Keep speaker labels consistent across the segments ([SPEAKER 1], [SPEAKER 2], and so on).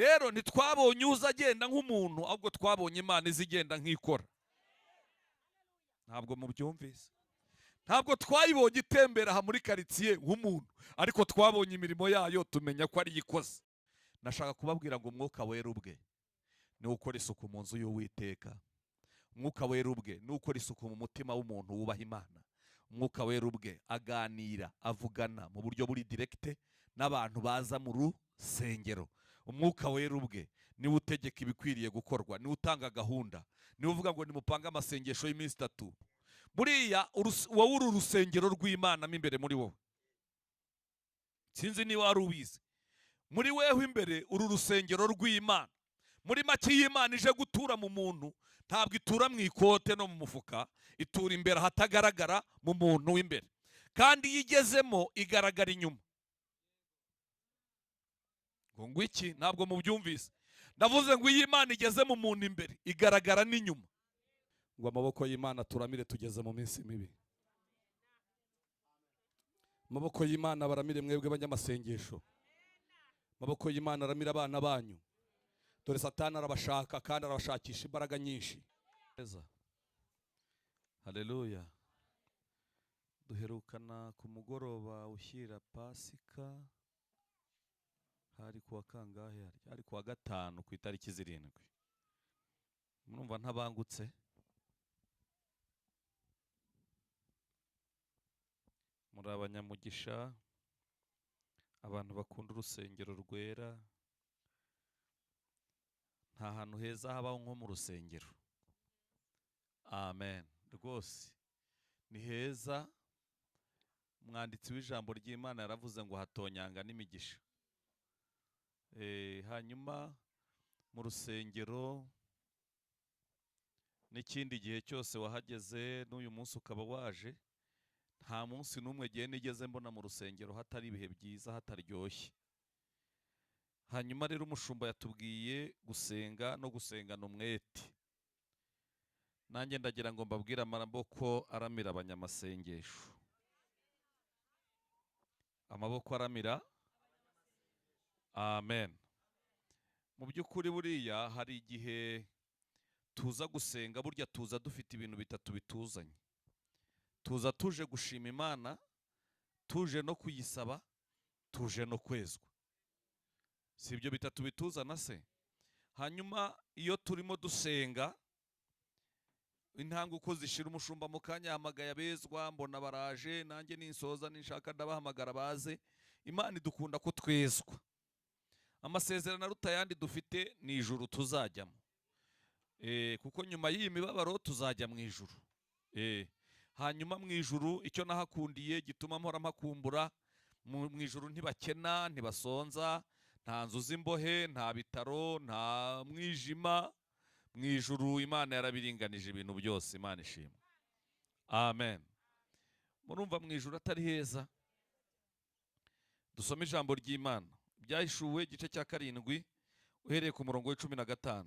[SPEAKER 1] Rero ntitwabonye uza agenda nk'umuntu, ahubwo twabonye Imana iza igenda nk'ikora. Ntabwo mubyumvise? Ntabwo twayibonye itembera aha muri karitsiye nk'umuntu, ariko twabonye imirimo yayo, tumenya ko ariyo ikoze. Nashaka kubabwira ngo Umwuka Wera ubwe niwe ukora isuku mu nzu y'Uwiteka. Umwuka Wera ubwe niwe ukora isuku mu mutima w'umuntu wubaha Imana. Umwuka Wera ubwe aganira, avugana mu buryo buri direct n'abantu baza mu rusengero. Umwuka Wera ubwe niwe utegeka ibikwiriye gukorwa, niwe utanga gahunda, niwe uvuga ngo nimupange amasengesho y'iminsi 3. Buriya wowe uri urusengero rw'Imana mo imbere muri wowe. Sinzi niba wari ubizi. Muri weho imbere uru rusengero rw'Imana. Muri make, iyo Imana ije gutura mu muntu, ntabwo itura mu ikote no mu mufuka, itura imbere ahatagaragara mu muntu w'imbere. Kandi iyo igezemo igaragara inyuma. Ngo ngwiki? Ntabwo mubyumvise. Ndavuze ngo iyo Imana igeze mu muntu imbere, igaragara n'inyuma. Ngo amaboko y'Imana turamire, tugeze mu minsi mibi. Amaboko y'Imana baramire mwebwe banyamasengesho. Amaboko y'Imana aramire abana banyu. Dore Satani arabashaka kandi arabashakisha imbaraga nyinshi. Haleluya. Duherukana ku mugoroba ushyira Pasika, hari kuwa kangahe? Hari kuwa gatanu ku itariki 7. Murumva ntabangutse? Muri abanyamugisha, abantu bakunda urusengero rwera. Nta hantu heza habaho nko mu rusengero. Amen. Rwose ni heza. Umwanditsi w'ijambo ry'Imana yaravuze ngo hatonyanga n'imigisha. Hanyuma mu rusengero n'ikindi gihe cyose wahageze, n'uyu munsi ukaba waje, nta munsi n'umwe gihe nigeze mbona mu rusengero hatari ibihe byiza, hataryoshye. Hanyuma rero umushumba yatubwiye gusenga no gusengana umwete. Nanjye ndagira ngo mbabwire amaboko aramira abanyamasengesho. Amaboko aramira. Amen. Mu by'ukuri buriya hari igihe tuza gusenga, burya tuza dufite ibintu bitatu bituzanye. Tuza tuje gushima Imana, tuje no kuyisaba, tuje no kwezwa. Si ibyo bitatu bituzana se? Hanyuma iyo turimo dusenga, intambwe uko zishira, umushumba mu kanya yahamagaye abezwa, mbona baraje, nanjye ninsoza ninshaka ndabahamagara baze. Imana idukunda ko twezwa. Amasezerano aruta ayandi dufite ni ijuru tuzajyamo. Kuko nyuma y'iyi mibabaro tuzajya mu ijuru. Hanyuma mu ijuru icyo nahakundiye gituma mpora mpakumbura, mu ijuru ntibakena, ntibasonza, nta nzu z'imbohe, nta bitaro, nta mwijima. Mu ijuru Imana yarabiringanije ibintu byose. Imana ishimwe. Amen. Murumva mu ijuru atari heza? Dusome ijambo ry'Imana. Byahishuwe igice cya 7 uhereye ku murongo wa 15.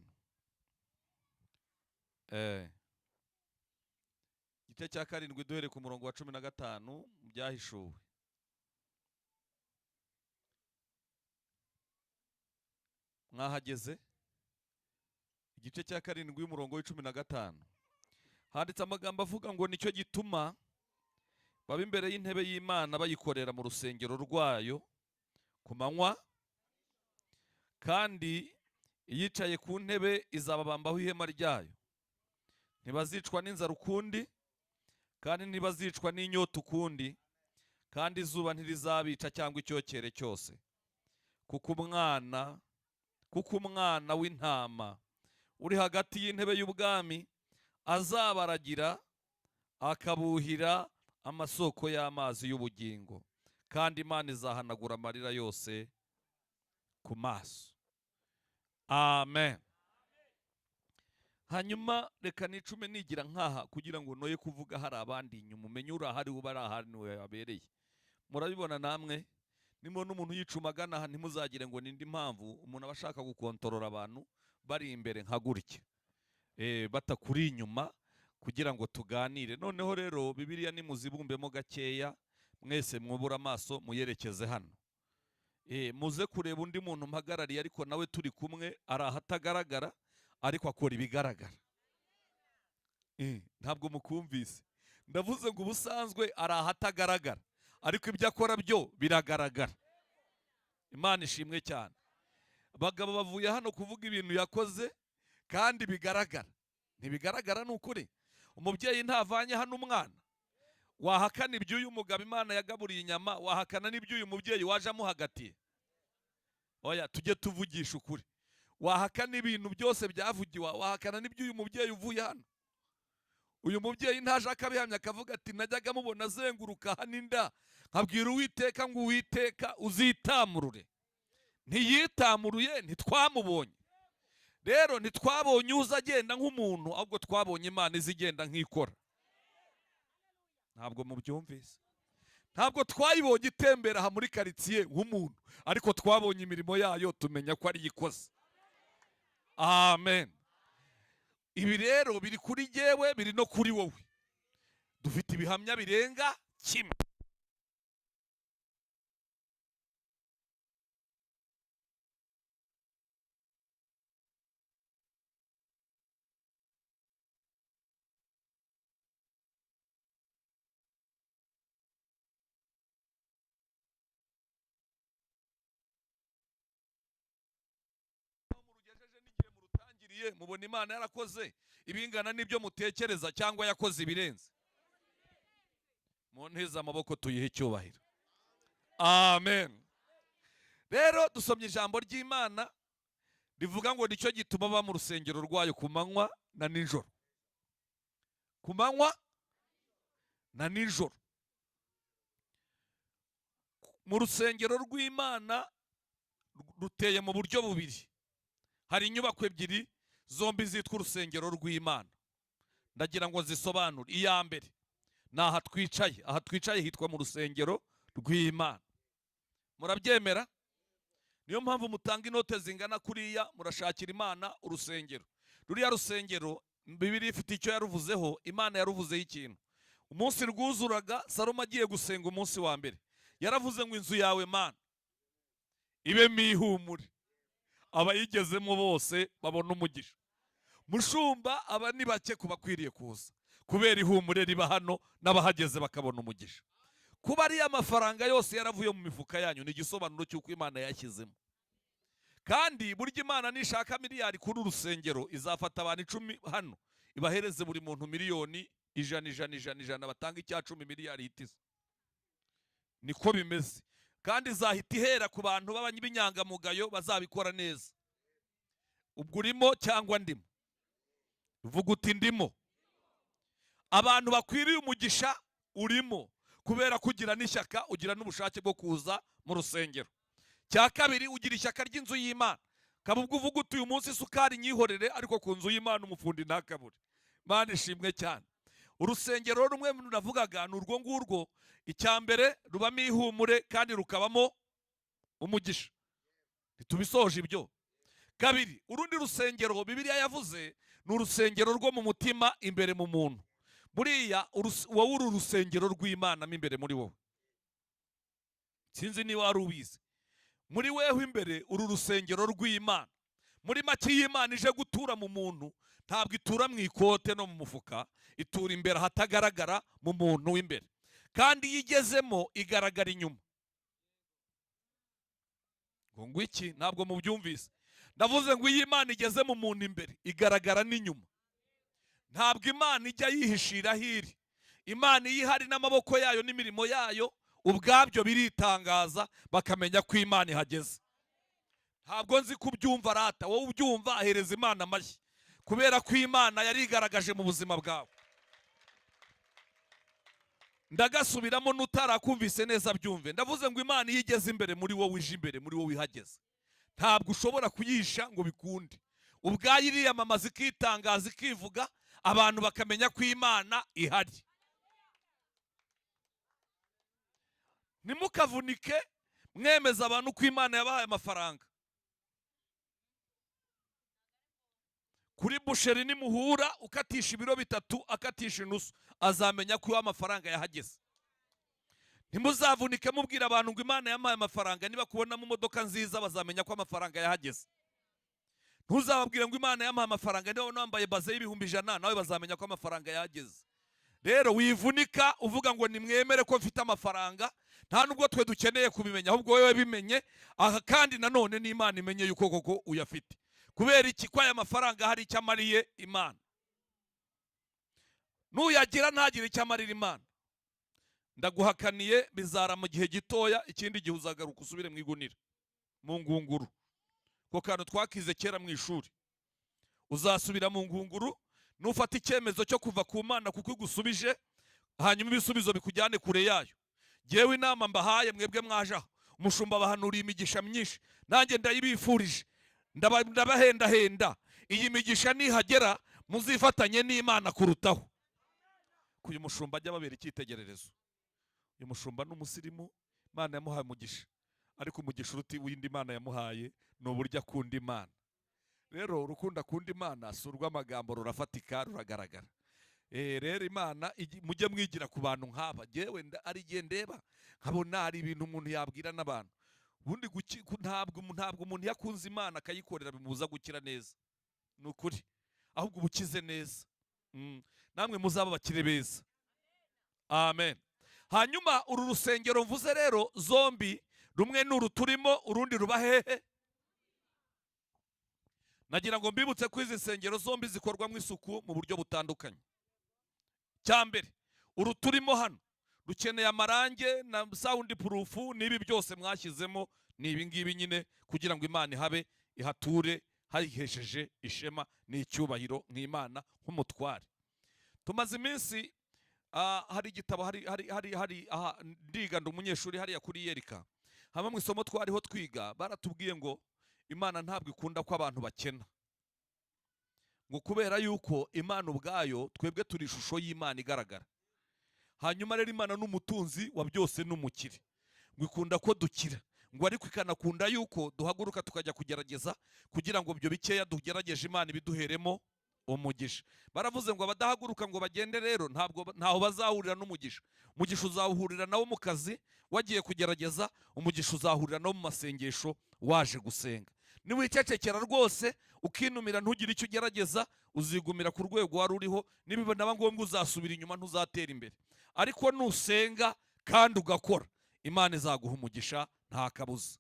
[SPEAKER 1] Igice cya 7 duhereye ku murongo wa 15 byahishuwe. Mwahageze? Igice cya 7 umurongo wa 15. Handitse amagambo avuga ngo nicyo gituma baba imbere y'intebe y'Imana bayikorera mu rusengero rwayo ku manywa, kandi iyicaye ku ntebe izababambaho ihema ryayo. Ntibazicwa n'inzara ukundi, kandi ntibazicwa n'inyota ukundi, kandi izuba ntirizabica cyangwa icyokere cyose. Kuko umwana w'intama uri hagati y'intebe y'ubwami azabaragira, akabuhira amasoko y'amazi y'ubugingo, kandi Imana izahanagura amarira yose ku maso. Amen. Hanyuma reka nicume nigira nkaha kugira ngo noye kuvuga hari abandi inyuma, umenye urahari uba ari ahari niwe yabereye. Murabibona namwe, nimubona umuntu yicuma agana aha ntimuzagire ngo nindi mpamvu, umuntu aba ashaka gukontorora abantu bari imbere nka gutya, batakuri inyuma kugira ngo tuganire. Noneho rero Bibiliya nimuzibumbemo gakeya, mwese mwubura amaso muyerekeze hano. Muze kureba undi muntu mpagarariye, ariko nawe turi kumwe, ari ahatagaragara ariko akora ibigaragara. Ntabwo mukumvise. Ndavuze ngo ubusanzwe ari ahatagaragara ariko ibyo akora byo biragaragara. Imana ishimwe cyane. Abagabo bavuye hano kuvuga ibintu yakoze kandi bigaragara. Ntibigaragara ni ukuri. Umubyeyi ntavanye hano umwana. Wahakana iby'uyu mugabo Imana yagaburiye inyama, wahakana n'iby'uyu mubyeyi waje amuhagatiye? Oya, tujye tuvugisha ukuri. Wahakana ibintu byose byavugiwe, wahakana n'iby'uyu mubyeyi uvuye hano? Uyu mubyeyi ntaje akabihamya akavuga ati najyaga mubona azenguruka hano inda, nkabwira Uwiteka ngo Uwiteka uzitamurure. Ntiyitamuruye, ntitwamubonye. Rero ntitwabonye uza agenda nk'umuntu, ahubwo twabonye Imana izigenda nk'ikora. Ntabwo mubyumvise. Ntabwo twayibonye itembera aha muri karitsiye nk'umuntu, ariko twabonye imirimo yayo tumenya ko ari ikoze. Amen. Ibi rero biri kuri jyewe, biri no kuri wowe. Dufite ibihamya birenga kimwe. Murugejeje n'igihe murutangiriye, mubona Imana yarakoze ibingana n'ibyo mutekereza cyangwa yakoze ibirenze. Munteze amaboko tuyihe icyubahiro. Amen. Rero dusomye ijambo ry'Imana rivuga ngo nicyo gituma baba mu rusengero rwayo ku manywa na nijoro. Ku manywa na nijoro. Mu rusengero rw'Imana ruteye mu buryo bubiri. Hari inyubako ebyiri zombi zitwa urusengero rw'Imana. Ndagira ngo zisobanure. Iya mbere ni aha twicaye. Aha twicaye hitwa mu rusengero rw'Imana. Murabyemera? Niyo mpamvu mutanga inote zingana kuriya, murashakira Imana urusengero. Ruriya rusengero Bibiliya ifite icyo yaruvuzeho, Imana yaruvuzeho ikintu. Umunsi rwuzuraga, Salomo agiye gusenga umunsi wa mbere, yaravuze ngo inzu yawe Mana ibemo ihumure, abayigezemo bose babona umugisha. Mushumba aba ni bake kubakwiriye kuza kubera ihumure riba hano, n'abahageze bakabona umugisha. Kuba ariya mafaranga yose yaravuye mu mifuka yanyu ni igisobanuro cy'uko Imana yashyizemo. Kandi burya Imana nishaka miliyari kuri urusengero izafata abantu 10 hano ibahereze buri muntu miliyoni 100 100 100 100, batanga icya 10 miliyari ihitiza. Niko bimeze. Kandi izahita ihera ku bantu b'abanyabinyangamugayo bazabikora neza. Ubwo urimo cyangwa ndimo? Vuga uti ndimo. Abantu bakwiriye umugisha urimo, kubera kugira n'ishyaka, ugira n'ubushake bwo kuza mu rusengero. Cya kabiri, ugira ishyaka ry'inzu y'Imana. Kaba ubwo uvuga uti uyu munsi isukari nyihorere, ariko ku nzu y'Imana umufundi ntakabure. Imana ishimwe cyane. Urusengero rumwe navugaga ni urwo ngurwo. Icya mbere rubamo ihumure kandi rukabamo umugisha. Ntitubisoje ibyo. Kabiri, urundi rusengero Bibiliya yavuze ni urusengero rwo mu mutima imbere mu muntu. Buriya wowe uri urusengero rw'Imana mo imbere muri wowe. Sinzi niba wari ubizi. Muri weho imbere uru rusengero rw'Imana. Muri make y'Imana ije gutura mu muntu, ntabwo itura mu ikote no mu mufuka, itura imbere ahatagaragara mu muntu w'imbere. Kandi iyo igezemo igaragara inyuma. Ngo ngwiki ntabwo mubyumvise. Ndavuze ngo iyo Imana igeze mu muntu imbere igaragara n'inyuma. Ntabwo Imana ijya yihishira aho iri. Imana iyo ihari n'amaboko yayo n'imirimo yayo ubwabyo biritangaza, bakamenya ko Imana ihageze. Ntabwo nzi kubyumva rata, wowe ubyumva ahereza Imana amashyi, kubera ko Imana yarigaragaje mu buzima bwawe. Ndagasubiramo n'utarakumvise neza byumve. Ndavuze ngo Imana iyo igeze imbere muri wowe, ije imbere muri wowe ihageze, ntabwo ushobora kuyisha ngo bikunde. Ubwayo iriyamamaza, ikitangaza, ikivuga, abantu bakamenya ko Imana ihari. Ntimukavunike mwemeza abantu ko Imana yabahaye amafaranga. Kuri busheri nimuhura ukatisha ibiro 3 akatisha inusu, azamenya ko amafaranga yahageze. Ntimuzavunike mubwira abantu ngo Imana yampaye amafaranga. Niba kubona mu modoka nziza, bazamenya ko amafaranga yahageze. Ntuzababwire ngo Imana yampaye amafaranga. Niba wambaye baze y'100,000, nawe bazamenya ko amafaranga yahageze. Rero wivunika uvuga ngo nimwemere ko mfite amafaranga. Nta nubwo twe dukeneye kubimenya, ahubwo wowe bimenye. Aha kandi nanone n'Imana imenye yuko koko uyafite. Kubera iki? Ko aya mafaranga hari icyo amariye Imana. Nuyagira ntagire icyo amarira Imana, ndaguhakaniye, bizara mu gihe gitoya. Ikindi gihe uzagaruka usubire mu igunira, mu ngunguru. Ko kantu twakize kera mu ishuri. Uzasubira mu ngunguru nufata icyemezo cyo kuva ku Mana kuko igusubije, hanyuma ibisubizo bikujyane kure yayo. Jyewe inama mbahaye, mwebwe mwaje aho, umushumba bahanuriye imigisha myinshi, nanjye ndayibifurije, ndabahendahenda. Iyi migisha nihagera, muzifatanye n'Imana kurutaho. Ko uyu mushumba ajya ababera icyitegererezo. Uyu mushumba ni umusirimu, Imana yamuhaye umugisha, ariko umugisha uruta w'indi Imana yamuhaye ni uburyo akunda Imana. Rero urukundo akunda Imana si urw'amagambo, rurafatika, ruragaragara. Rero Imana mujye mwigira ku bantu nk'aba. Jyewe ari igihe ndeba nkabona hari ibintu umuntu yabwira n'abantu. Ubundi ntabwo umuntu iyo akunze Imana akayikorera bimubuza gukira neza, ni ukuri, ahubwo uba ukize neza. Namwe muzaba abakire beza, amen. Hanyuma uru rusengero mvuze rero zombi, rumwe ni uru turimo, urundi ruba hehe? Nagira ngo mbibutse ko izi nsengero zombi zikorwamo isuku mu buryo butandukanye. Cya mbere, uru turimo hano rukeneye amarange na sound proof n'ibi byose mwashyizemo, ni ibi ngibi nyine, kugira ngo Imana ihabe, ihature, hayihesheje ishema n'icyubahiro nk'Imana, nk'umutware. Tumaze iminsi, hari igitabo, hari aha ndiga, ndi umunyeshuri hariya kuri Yerika. Hamwe mu isomo twariho twiga, baratubwiye ngo Imana ntabwo ikunda ko abantu bakena, ngo kubera yuko Imana ubwayo, twebwe turi ishusho y'Imana igaragara. Hanyuma rero Imana n'umutunzi wa byose, n'umukire, ngo ikunda ko dukira, ngo ariko ikanakunda yuko duhaguruka tukajya kugerageza, kugira ngo ibyo bikeya tugerageje Imana ibiduheremo umugisha. Baravuze ngo abadahaguruka ngo bagende rero, ntabwo ntaho bazahurira n'umugisha. Umugisha uzawuhurira nawo mu kazi wagiye kugerageza, umugisha uzahurira nawo mu masengesho waje gusenga. Niwicecekera rwose ukinumira, ntugire icyo ugerageza, uzigumira ku rwego wari uriho. Niba naba ngombwa uzasubira inyuma, ntuzatera imbere. Ariko nusenga kandi ugakora, Imana izaguha umugisha, nta kabuza.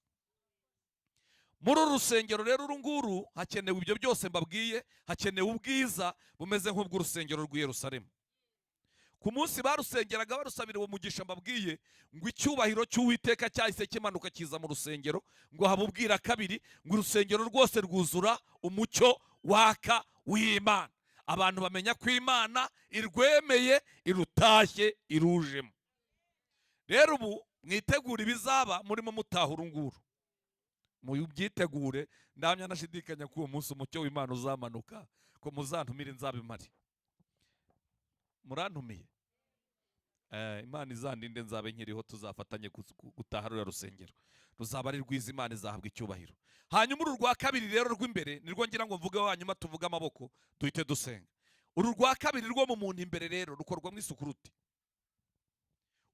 [SPEAKER 1] Muri uru rusengero rero, uru nguru, hakenewe ibyo byose mbabwiye. Hakenewe ubwiza bumeze nk'ubw'urusengero rw'i Yerusalemu. Ku munsi barusengeraga, barusabira uwo mugisha mbabwiye, ngo icyubahiro cy'Uwiteka cyahise kimanuka kiza mu rusengero, ngo haba ubwira kabiri, ngo urusengero rwose rwuzura umucyo waka w'Imana. Abantu bamenya ko Imana irwemeye, irutashye, irujemo. Rero ubu mwitegure ibizaba murimo mutaha uru nguru, mubyitegure. Ndamya nashidikanya ko uwo munsi umucyo w'Imana uzamanuka, ko muzantumire nzabimare. Murantumiye. Imana izandinde nzabe nkiriho, tuzafatanye gutaha ruriya rusengero. Ruzaba ari rwiza, Imana izahabwa icyubahiro. Hanyuma uru rwa kabiri rero rw'imbere nirwo ngira ngo mvugeho, hanyuma tuvuge amaboko, duhite dusenga. Uru rwa kabiri rwo mu muntu imbere rero rukorwamo isuku rute?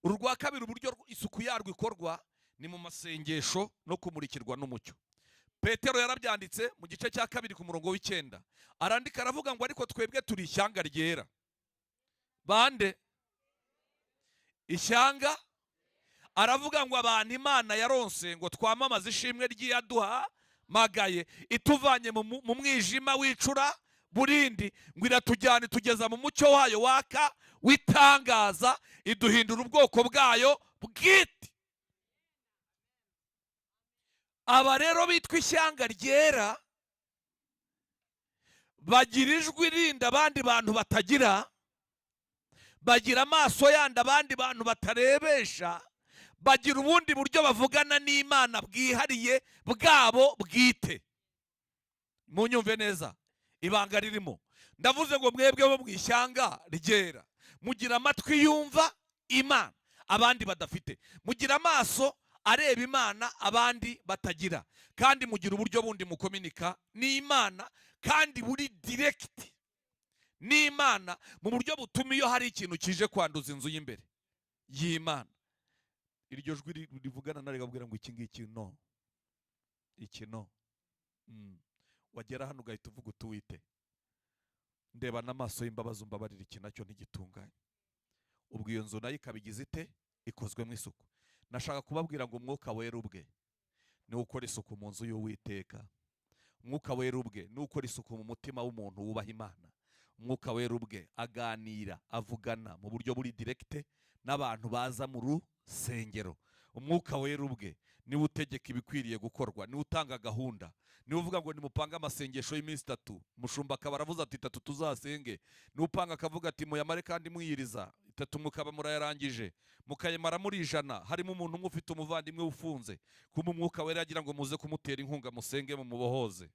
[SPEAKER 1] Uru rwa kabiri, uburyo isuku yarwo ikorwa ni mu masengesho no kumurikirwa n'umucyo. Petero yarabyanditse mu gice cya 2 ku murongo w'9, arandika aravuga ngo: "Ariko twebwe turi ishyanga ryera." Bande? Ishyanga. Aravuga ngo abantu Imana yaronse ngo twamamaze ishimwe ry'iyaduhamagaye ituvanye mu mwijima w'icura burindi, ngo iratujyana itugeza mu mucyo wayo waka w'itangaza, iduhindura ubwoko bwayo bwite. Aba rero bitwa ishyanga ryera bagira ijwi rinda abandi bantu batagira, bagira amaso yandi abandi bantu batarebesha, bagira ubundi buryo bavugana n'Imana bwihariye bwabo bwite. Munyumve neza ibanga ririmo. Ndavuze ngo mwebwe bo mu ishyanga ryera mugira amatwi yumva Imana abandi badafite, mugira amaso areba Imana abandi batagira, kandi mugira uburyo bundi mukominika n'Imana, kandi buri direct n'Imana, mu buryo butuma iyo hari ikintu kije kwanduza inzu y'imbere y'Imana Iryo jwi rivugana nawe rikakubwira ngo iki ngiki no, iki no. Wagera hano ugahita uvuga uti: "Uwite, ndeba n'amaso y'imbabazi, umbabarira, iki nacyo ntigitunganye." Ubwo iyo nzu nayo ikaba igize ite? Ikozwemo isuku. Nashaka kubabwira ngo Umwuka Wera ubwe niwe ukora isuku mu nzu y'Uwiteka. Umwuka Wera ubwe niwe ukora isuku mu mutima w'umuntu wubaha Imana. Umwuka Wera ubwe aganira, avugana mu buryo buri direct n'abantu baza mu rusengero. Umwuka Wera ubwe niwe utegeka ibikwiriye gukorwa, niwe utanga gahunda, niwe uvuga ngo nimupange amasengesho y'iminsi 3. Umushumba akaba aravuze ati: "3 tuzasenge." Niwe upanga akavuga ati: "Muyamare kandi mwiyiriza 3." Mukaba murayarangije, mukayamara muri 100, harimo umuntu umwe ufite umuvandimwe ufunze, kuma Umwuka Wera yagira ngo muze kumutera inkunga, musenge mumubohoze.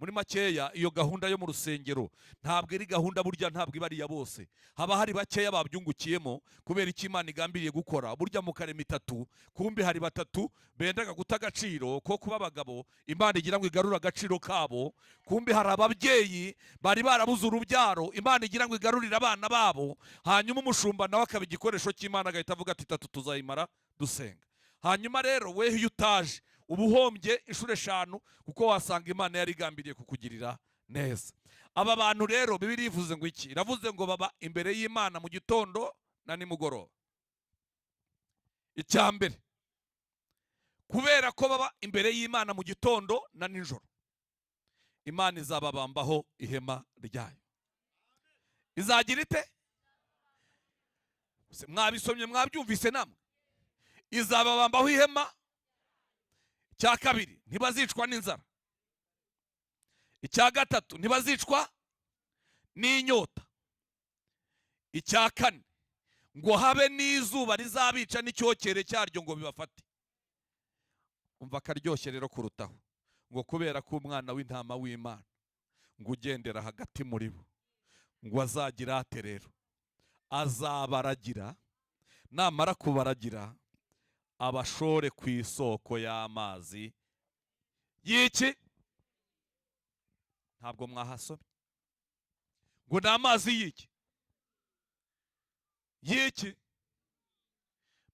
[SPEAKER 1] Muri makeya, iyo gahunda yo mu rusengero ntabwo ari gahunda, burya ntabwo iba ari iya bose. Haba hari bakeya babyungukiyemo kubera icyo Imana igambiriye gukora. Burya mu karema 3, kumbi hari batatu bendaga guta agaciro ko kuba abagabo, Imana igira ngo igarure agaciro kabo. Kumbi hari ababyeyi bari barabuze urubyaro, Imana igira ngo igarurire abana babo. Hanyuma umushumba nawe akaba igikoresho cy'Imana, agahita avuga ati: "3 tuzayimara dusenga." Hanyuma rero weho iyo utaje uba uhombye inshuro 5, kuko wasanga Imana yari igambiriye kukugirira neza. Aba bantu rero, Bibiliya ivuze ngo iki? Iravuze ngo baba imbere y'Imana mu gitondo na nimugoroba. Icya mbere, kubera ko baba imbere y'Imana mu gitondo na nijoro, Imana izababambaho ihema ryayo. Izagira ite? Mwabisomye, mwabyumvise namwe? Izababambaho ihema. Icya kabiri, ntibazicwa n'inzara. Icya gatatu, ntibazicwa n'inyota. Icya kane, ngo habe n'izuba rizabica n'icyokere cyaryo ngo bibafate. Umva akaryoshye rero kurutaho, ngo kubera ko Umwana w'Intama w'Imana ngo ugendera hagati muri bo, ngo azagira ate rero? Azabaragira, namara kubaragira abashore ku isoko y'amazi y'iki? Ntabwo mwahasomye? Ngo ni amazi y'iki? Y'iki?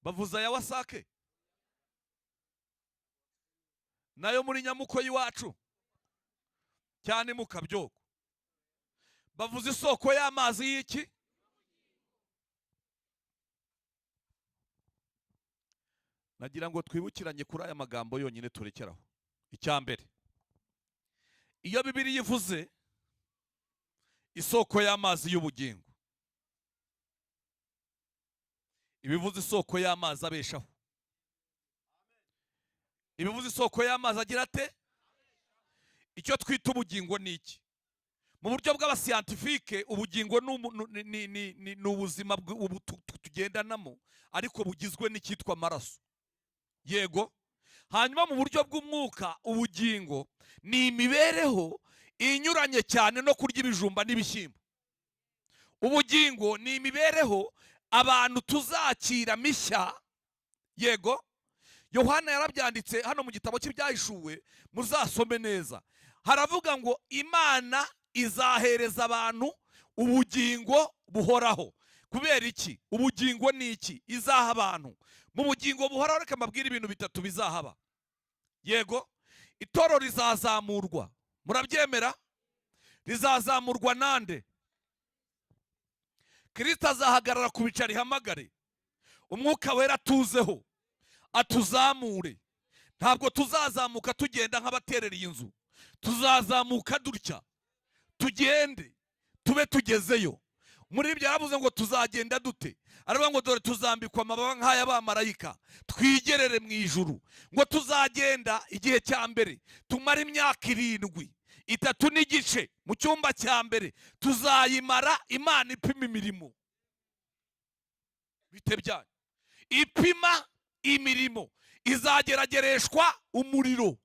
[SPEAKER 1] Bavuza aya WASAC nayo muri Nyamuko y'iwacu cyane mu Kabyogo. Bavuza isoko y'amazi y'iki? Nagira ngo twibukiranye kuri aya magambo yonyine, turekeraho. Icya mbere, iyo Bibiliya ivuze isoko y'amazi y'ubugingo, ibivuze isoko y'amazi abeshaho, ibivuze isoko y'amazi agira ate? Icyo twita ubugingo ni iki? Mu buryo bw'abascientifique, ubugingo ni ubuzima ubu tugendanamo, ariko bugizwe n'icyitwa amaraso. Yego. Hanyuma mu buryo bw'umwuka, ubugingo ni imibereho inyuranye cyane no kurya ibijumba n'ibishyimbo. Ubugingo ni imibereho abantu tuzakira mishya. Yego, Yohana yarabyanditse hano mu gitabo cy'Ibyahishuwe, muzasome neza. Haravuga ngo Imana izahereza abantu ubugingo buhoraho. Kubera iki? Ubugingo ni iki izaha abantu mu bugingo buhoraho? Reka mbabwire ibintu bitatu bizahaba. Yego, itorero rizazamurwa. Murabyemera? Rizazamurwa nande? Kirisito azahagarara ku bicu rihamagare, Umwuka Wera atuzeho, atuzamure. Ntabwo tuzazamuka tugenda nk'abaterera iyi nzu, tuzazamuka dutya, tugende tube tugezeyo. Muri ibyo yaravuze ngo tuzagenda dute? Aravuga ngo dore tuzambikwa amababa nk'ay'abamarayika, twigerere mu ijuru. Ngo tuzagenda igihe cya mbere tumara imyaka 7, 3 n'igice mu cyumba cya mbere, tuzayimara Imana ipima imirimo. Bite byanyu? Ipima imirimo, izageragereshwa umuriro,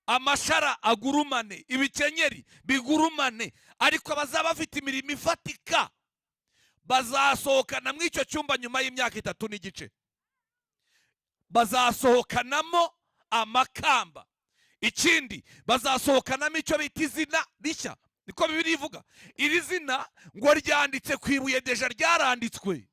[SPEAKER 1] amashara agurumane, ibikenyeri bigurumane. Ariko abazaba bafite imirimo ifatika bazasohokana muri icyo cyumba nyuma y'imyaka 3 n'igice, bazasohokanamo amakamba. Ikindi, bazasohokanamo icyo bita izina rishya, niko Bibiliya ivuga. Iri zina ngo ryanditse ku ibuye, déjà ryaranditswe.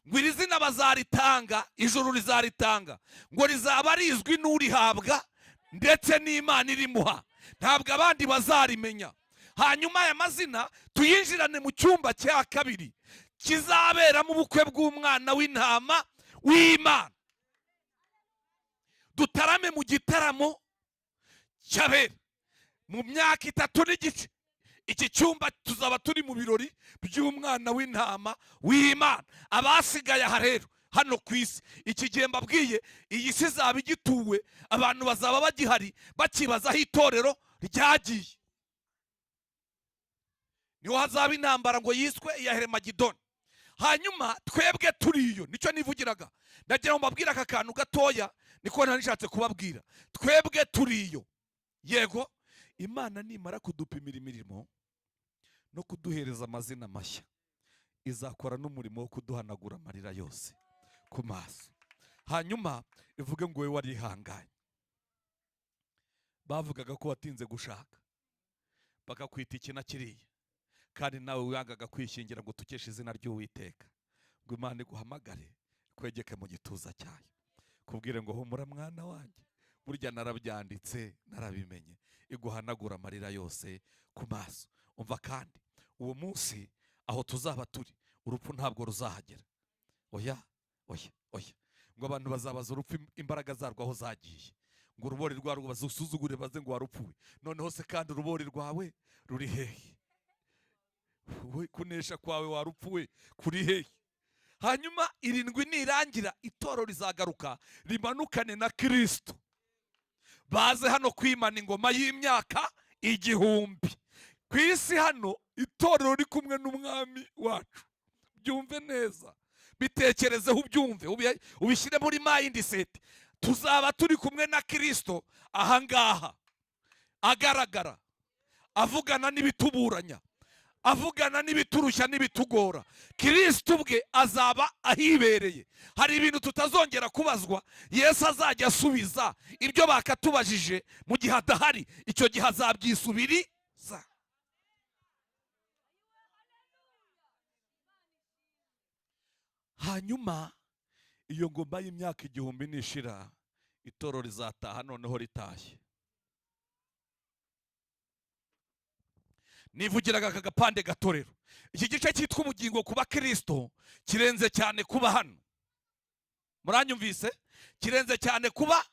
[SPEAKER 1] Ngo iri zina bazaritanga, ijuru rizaritanga, ngo rizaba rizwi n'urihabwa ndetse n'Imana irimuha, ntabwo abandi bazarimenya. Hanyuma aya mazina tuyinjirane mu cyumba cya kabiri kizaberamo ubukwe bw'umwana w'intama w'Imana, dutarame mu gitaramo cy'abera mu myaka 3 n'igice. Iki cyumba tuzaba turi mu birori by'umwana w'intama w'Imana. Abasigaye aha rero hano ku isi, iki gihe mbabwiye, iyi si izaba igituwe, abantu bazaba bagihari bakibaza aho itorero ryagiye. Niho hazaba intambara ngo yiswe iya Heremagidoni. Hanyuma twebwe turiyo, nicyo nivugiraga, ndagira ngo mbabwire aka kantu gatoya, niko nari nishatse kubabwira. Twebwe turiyo, yego, Imana nimara kudupimira imirimo no kuduhereza amazina mashya, izakora n'umurimo wo kuduhanagura amarira yose ku maso. Hanyuma ivuge ngo: "Wowe warihanganye, bavugaga ko watinze gushaka, bakakwita iki na kiriya, kandi nawe wangaga kwishingira ngo utukeshe izina ry'Uwiteka," ngo Imana iguhamagare, kwegeke mu gituza cyayo, kubwire ngo: "Humura mwana wanjye, burya narabyanditse, narabimenye." Iguhanagura amarira yose ku maso. Umva kandi, uwo munsi aho tuzaba turi, urupfu ntabwo ruzahagera. Oya, oya, oya. Ngo abantu bazabaza urupfu imbaraga zarwo aho zagiye, ngo urubori rwarwo bazusuzugure, baze ngo: "Warupfuwe, noneho se kandi urubori rwawe ruri hehe? We kunesha kwawe warupfuwe kuri hehe?" Hanyuma 7 nirangira, itorero rizagaruka rimanukane na Kirisito, baze hano kwimana ingoma y'imyaka 1000 ku isi hano, itorero riri kumwe n'umwami wacu. Byumve neza, bitekerezeho, ubyumve, ubishyire muri mindset. Tuzaba turi kumwe na Kirisito ahangaha, agaragara, avugana n'ibituburanya, avugana n'ibiturushya n'ibitugora. Kirisito ubwe azaba ahibereye. Hari ibintu tutazongera kubazwa, Yesu azajya asubiza ibyo bakatubajije mu gihe adahari. Icyo gihe azabyisubiriza. Hanyuma iyo ngoma y'imyaka 1000 nishira, itorero rizataha. Noneho ritashye, nivugiraga aka gapande gatorero, iki gice cyitwa ubugingo kuba Kirisito kirenze cyane kuba hano. Muranyumvise? Kirenze cyane kuba.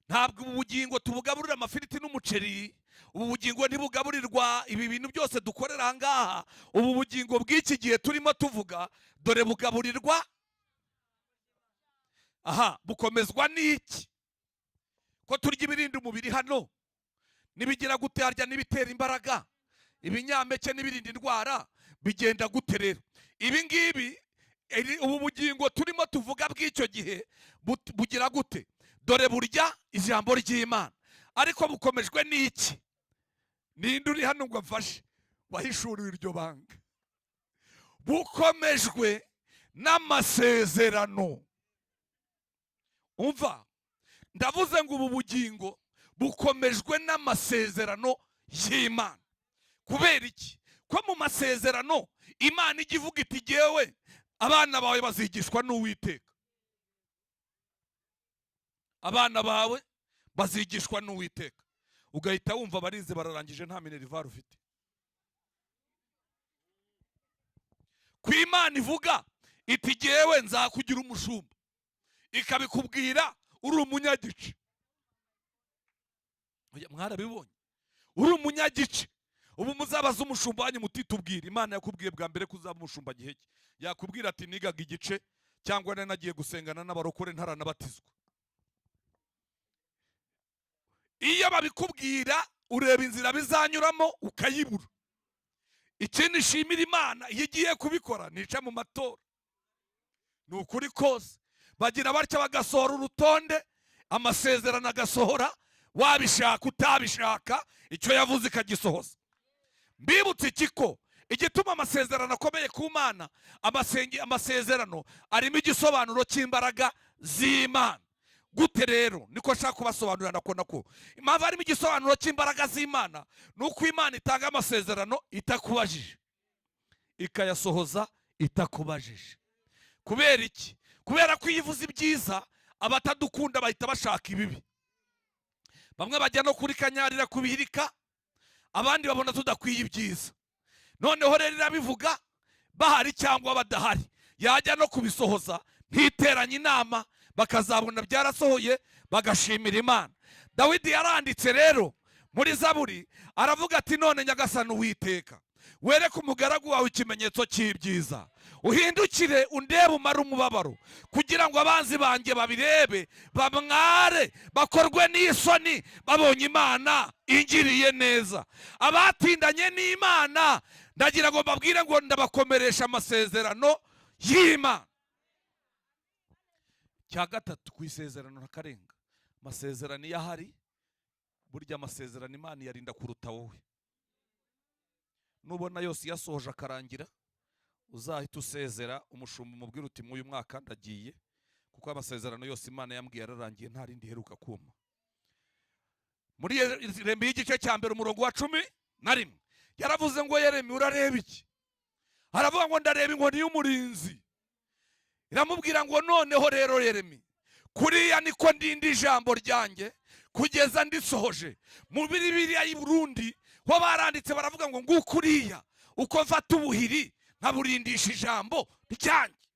[SPEAKER 1] Ntabwo ubu bugingo tubugaburira amafiriti n'umuceri, ubu bugingo ntibugaburirwa ibi bintu byose dukorera aha ngaha. Ubu bugingo bw'iki gihe turimo tuvuga, dore bugaburirwa aha, bukomezwa n'iki? Ko turya ibirinda umubiri hano, n'ibigira gute harya, n'ibitera imbaraga, ibinyampeke n'ibirinda indwara, bigenda gute rero ibi ngibi? Ubu bugingo turimo tuvuga bw'icyo gihe bugira gute? Dore burya ijambo ry'Imana, ariko bukomejwe n'iki? Ninde uri hano ngo amfashe wahishuriwe iryo banga? Bukomejwe n'amasezerano. Umva, ndavuze ngo ubu bugingo bukomejwe n'amasezerano y'Imana. Kubera iki? Ko mu masezerano Imana ijya ivuga iti: "Jyewe abana bawe bazigishwa n'Uwiteka, abana bawe bazigishwa n'Uwiteka," ugahita wumva barize, bararangije, nta minerval ufite. Ku Imana ivuga iti: "Jyewe nzakugira umushumba," ikabikubwira uri umunyagice. Oya, mwarabibonye, uri umunyagice. Ubu muzabaze umushumba wanyu mutitubwira: "Imana yakubwiye bwa mbere ko uzaba umushumba gihe ki?" Yakubwira ati: "Nigaga igice, cyangwa nari nagiye gusengana n'abarokore ntaranabatizwa." Iyo babikubwira, ureba inzira bizanyuramo ukayibura. Ikindi nshimira Imana, iyo igiye kubikora nica mu matora. Ni ukuri kose, bagira batya bagasohora urutonde, amasezerano agasohora, wabishaka utabishaka, icyo yavuze ikagisohoza. Mbibutse iki? Ko igituma amasezerano akomeye ku Mana, amasezerano arimo igisobanuro cy'imbaraga z'Imana. Gute rero? Niko nshaka kubasobanurira. Nako impamvu harimo igisobanuro cy'imbaraga z'Imana ni uko Imana itanga amasezerano itakubajije, ikayasohoza itakubajije. Kubera iki? Kubera ko iyo ivuze ibyiza, abatadukunda bahita bashaka ibibi. Bamwe bajya no kuri kanyarira kubihirika, abandi babona tudakwiye ibyiza. Noneho rero irabivuga bahari cyangwa badahari, yajya no kubisohoza ntiteranye inama, bakazabona byarasohoye bagashimira Imana. Dawidi yaranditse rero muri Zaburi, aravuga ati: "None Nyagasani Uwiteka, wereke umugaragu wawe ikimenyetso cy'ibyiza, uhindukire undebe umare umubabaro, kugira ngo abanzi banjye babirebe bamware, bakorwe n'isoni babonye Imana ingiriye neza." Abatindanye n'Imana, ndagira ngo mbabwire ngo ndabakomeresha amasezerano y'Imana. Cya gatatu, ku isezerano ntakarenga. Amasezerano iyo ahari, burya amasezerano Imana iyarinda kuruta wowe. Nubona yose iyasohoje akarangira, uzahita usezera umushumba, umubwira uti: "Mw'uyu mwaka ndagiye, kuko amasezerano yose Imana yambwiye yararangiye, nta rindi iheruka kuma." Muri Yeremiya igice cya 1 umurongo wa 11, yaravuze ngo: "Yeremi, urareba iki?" Aravuga ngo: "Ndareba inkoni y'umurinzi." Iramubwira ngo: "Noneho rero Yeremi, kuriya niko ndinda ijambo ryanjye kugeza ndisohoje." Mu Bibiliya y'i Burundi ho baranditse baravuga ngo: "Nguko uriya uko mfata ubuhiri nkaburindisha ijambo ryanjye."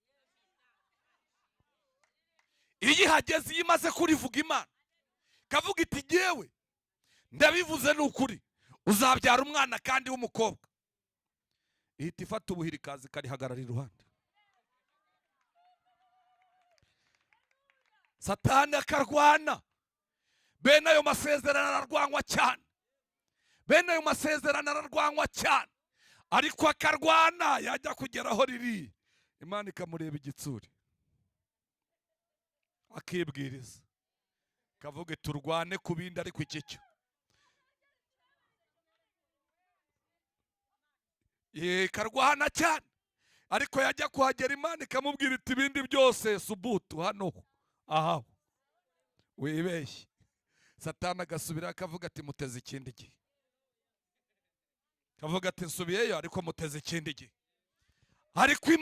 [SPEAKER 1] Iyo ihageze, iyo imaze kurivuga, Imana kavuga iti: "Jyewe ndabivuze, ni ukuri, uzabyara umwana kandi w'umukobwa," ihita ifata ubuhiri ikaza ikarihagarara iruhande. Satani akarwana. Bene ayo masezerano ararwanywa cyane, bene ayo masezerano ararwanywa cyane, ariko akarwana, yajya kugera aho riri, Imana ikamureba igitsuri, akibwiriza, kavuga: "Turwane ku bindi, ariko iki cyo ikarwana cyane." Ariko yajya kuhagera, Imana ikamubwira iti: "Ibindi byose subutu, hano ahaho wibeshye." Satani agasubira akavuga ati: "Muteze ikindi gihe." Kavuga ati: "Nsubiyeyo, ariko muteze ikindi gihe." Ariko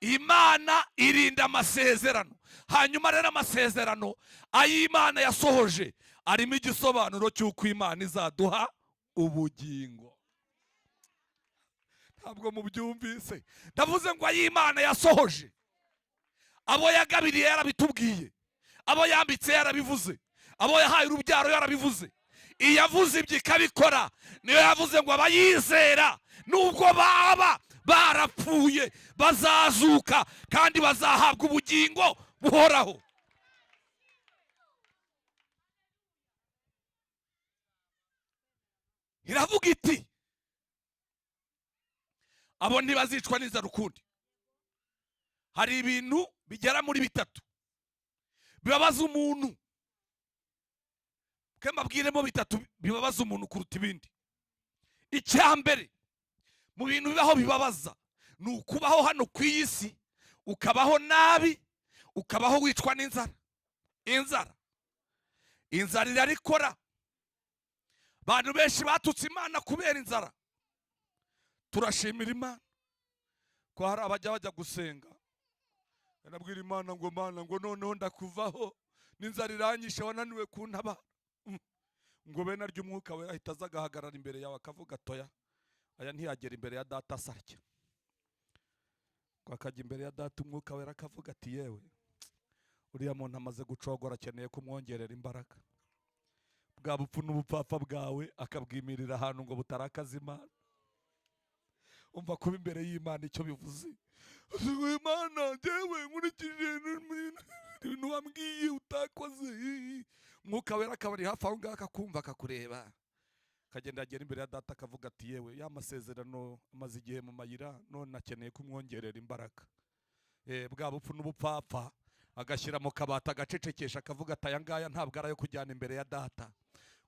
[SPEAKER 1] Imana irinda amasezerano. Hanyuma rero amasezerano ay'Imana yasohoje arimo igisobanuro cy'uko Imana izaduha ubugingo. Ntabwo mubyumvise. Ndavuze ngo ay'Imana yasohoje, abo yagabiriye yarabitubwiye, abo yambitse yarabivuze, abo yahaye urubyaro yarabivuze. Iyavuze ibyo ikabikora, niyo yavuze ngo abayizera nubwo baba barapfuye bazazuka kandi bazahabwa ubugingo buhoraho. Iravuga iti: "Abo ntibazicwa n'inzara ukundi." Hari ibintu bigera muri bitatu bibabaza umuntu. Mbabwiremo bitatu bibabaza umuntu kuruta ibindi. Icya mbere mu bintu bibaho bibabaza ni ukubaho hano ku iyi si, ukabaho nabi, ukabaho wicwa n'inzara. Inzara, inzara irarikora. Abantu benshi batutse Imana kubera inzara. Turashimira Imana ko hari abajya bajya gusenga, banabwira Imana ngo: "Mana," ngo, "noneho ndakuvaho, n'inzara iranyishe, wananiwe kuntabara." Ngo bene arya, Umwuka we ahita aza agahagarara imbere yawe, akavuga: "Toya, aya ntiyagera imbere ya Data asarya." Ngo akajya imbere ya Data, Umwuka Wera akavuga ati: "Yewe, uriya muntu amaze gucogora, akeneye kumwongerera imbaraga." Bwa bupfu n'ubupfapfa bwawe akabwimirira ahantu ngo butarakaza Imana. Umva kuba imbere y'Imana icyo bivuze. "Imana, njyewe nkurikije ibintu wambwiye utakoze." Umwuka Wera akaba ari hafi aho ngaho, akakumva, akakureba, akagenda agera imbere ya Data, akavuga ati: "Yewe, ya masezerano amaze igihe mu mayira, none akeneye kumwongerera imbaraga." Bwa bupfu n'ubupfapfa agashyira mu kabati, agacecekesha, akavuga ati: "Aya ngaya ntabwo ari ayo kujyana imbere ya Data."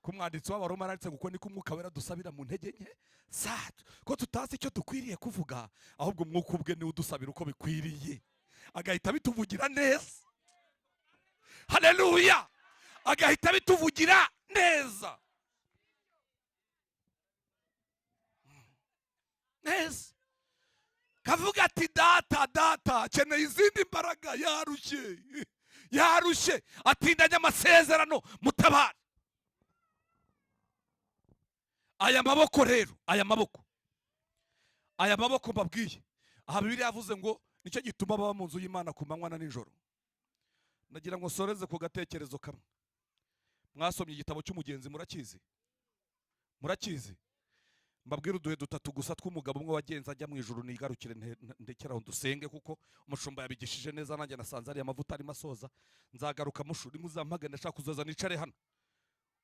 [SPEAKER 1] Ku mwanditsi w'Abaroma aranditse ngo: "Uko niko Umwuka Wera dusabira mu ntege nke zacu, ko tutazi icyo dukwiriye kuvuga, ahubwo Umwuka ubwe niwe udusabira uko bikwiriye," agahita abituvugira neza. Haleluya! Agahita abituvugira neza neza. Kavuga ati data data, akeneye izindi mbaraga, yarushye yarushye, atindanye amasezerano, mutabare. Aya maboko rero, aya maboko, aya maboko mbabwiye aha, Bibiliya yavuze ngo nicyo gituma baba mu nzu y'Imana ku manywa na nijoro. Nagira ngo nsoreze ku gatekerezo kamwe. Mwasomye igitabo cy'Umugenzi, murakizi? Murakizi? Mbabwire uduhe dutatu gusa tw'umugabo umwe wagenze ajya mu ijuru. Nigarukire ndekeraho dusenge, kuko umushumba yabigishije neza, nanjye nasanze ariya mavuta arimo asoza. Nzagaruka mushuri, muzampagane, ndashaka kuzaza nicare hano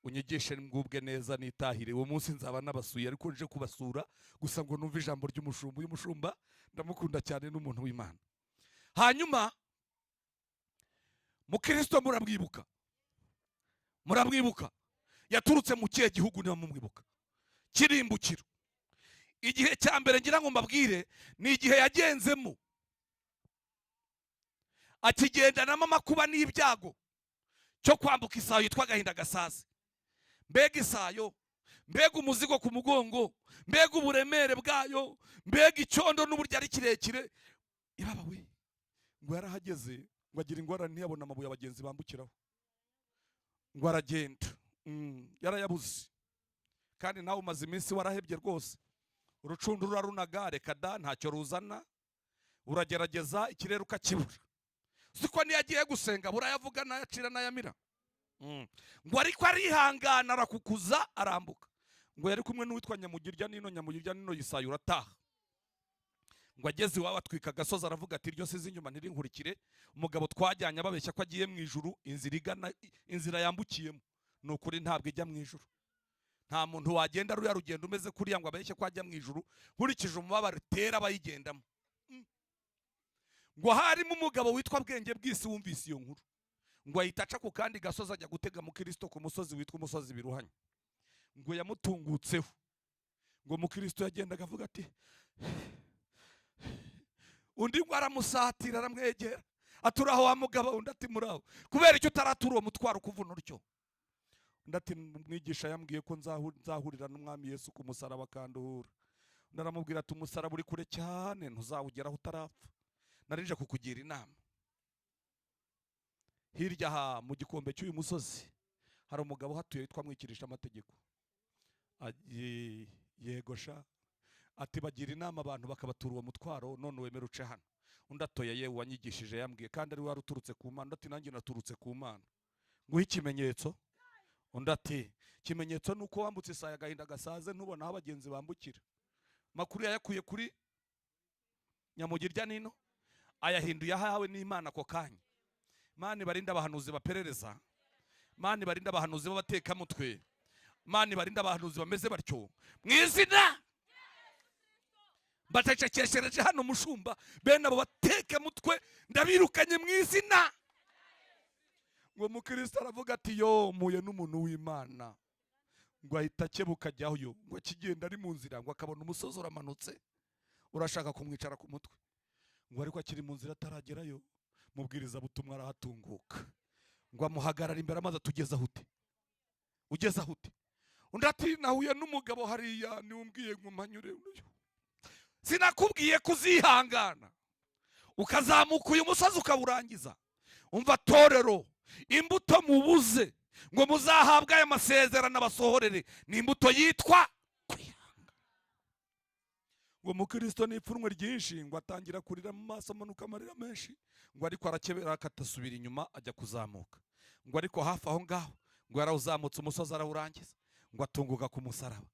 [SPEAKER 1] unyigishe ngubwe neza nitahire. Uwo munsi nzaba nabasuye, ariko nje kubasura gusa ngo numve ijambo ry'umushumba. Uyu mushumba ndamukunda cyane, n'umuntu w'Imana. Hanyuma Mukristo muramwibuka? Muramwibuka? Yaturutse mu kihe gihugu? Niba mumwibuka, kirimbukiro. Igihe cya mbere ngira ngo mbabwire ni igihe yagenzemo akigendanamo amakuba n'ibyago cyo kwambuka isayo yitwa Agahinda Gasaze. Mbega isayo, mbega umuzigo ku mugongo, mbega uburemere bwayo, mbega icyondo n'uburyo ari kirekire! Ibaba we! Ngo yarahageze, ngo agira ingorane, ntiyabona amabuye abagenzi bambukiraho, ngo aragenda. Yarayabuze. Kandi nawe umaze iminsi warahebye rwose, urucundura urarunaga, reka da, ntacyo ruzana, uragerageza ikirere ukakibura. Siko niyo agiye gusenga burayavuga n'ayacira n'ayamira. Ngo ariko arihangana, arakukuza, arambuka. Ngo yari kumwe n'uwitwa Nyamugirya nino. Nyamugirya nino yisaye urataha. Ngo ageze iwabo atwika agasozi, aravuga ati iryo size inyuma ntirinkurikire. Umugabo twajyanye ababeshya ko agiye mu ijuru, inzira igana, inzira yambukiyemo ni ukuri ntabwo ijya mu ijuru. Nta muntu wagenda ruriya rugendo umeze kuriya ngo abeshye ko ajya mu ijuru, nkurikije umubabaro itera abayigendamo. Ngo harimo umugabo witwa Bwenge Bw'isi wumvise iyo nkuru, ngo ahita aca ku kandi gasozi ajya gutega Mukristo ku musozi witwa umusozi Biruhanya. Ngo yamutungutseho. Ngo Mukristo yagendaga avuga ati, undi ngo aramusatira, aramwegera, aturaho wa mugabo. Undi ati muraho. Kubera icyo utaratura uwo mutwaro ukuvuna utyo? Undi ati mwigisha yambwiye ko nzahurira n'Umwami Yesu ku musaraba akanduhura. Undi aramubwira ati umusaraba uri kure cyane, ntuzawugeraho utarapfa. Narije kukugira inama. Hirya aha mu gikombe cy'uyu musozi hari umugabo uhatuye witwa Mwikirisha Amategeko. Yego sha, ati bagira inama abantu bakabatura uwo mutwaro, none wemera uce hano. Undi atoya yewe, wanyigishije yambwiye kandi ari we wari uturutse ku Mana. Undi ati nanjye naturutse ku Mana, nguhe ikimenyetso. Undi ati ikimenyetso ni uko wambutse isayo Agahinda Gasaze ntubona aho abagenzi bambukira. Makuru yayakuye kuri Nyamugirya nino, ayahinduye ahawe n'Imana ako kanya. Imana ibarinde abahanuzi baperereza, Imana ibarinde abahanuzi b'abatekamutwe, Imana ibarinde abahanuzi bameze batyo mu izina. Mbacecekeshereje hano mushumba, bene abo batekamutwe ndabirukanye mu izina. Ngo Mukristo aravuga ati yo mpuye n'umuntu w'Imana. Ngo ahita akebuka ajyayo. Ngo akigenda ari mu nzira, ngo akabona umusozi uramanutse urashaka kumwicara ku mutwe. Ngo ariko akiri mu nzira ataragerayo, mubwirizabutumwa arahatunguka, ngo amuhagarara imbere, amaze atugeze aho ute, ugeze aho ute? Undi ati nahuye n'umugabo hariya, niwe umbwiye ngo mpanyure. Sinakubwiye kuzihangana ukazamuka uyu musozi ukawurangiza? Umva torero, imbuto mubuze ngo muzahabwe aya masezerano abasohorere ni imbuto yitwa kwihangana. Ngo Mukristo n'ipfunwe ryinshi, ngo atangira kurira mu maso, amanuka amarira menshi. Ngo ariko arakebera, akatasubira inyuma ajya kuzamuka. Ngo ariko hafi aho ngaho ngo yarawuzamutse umusozi arawurangiza, ngo atunguka ku musaraba.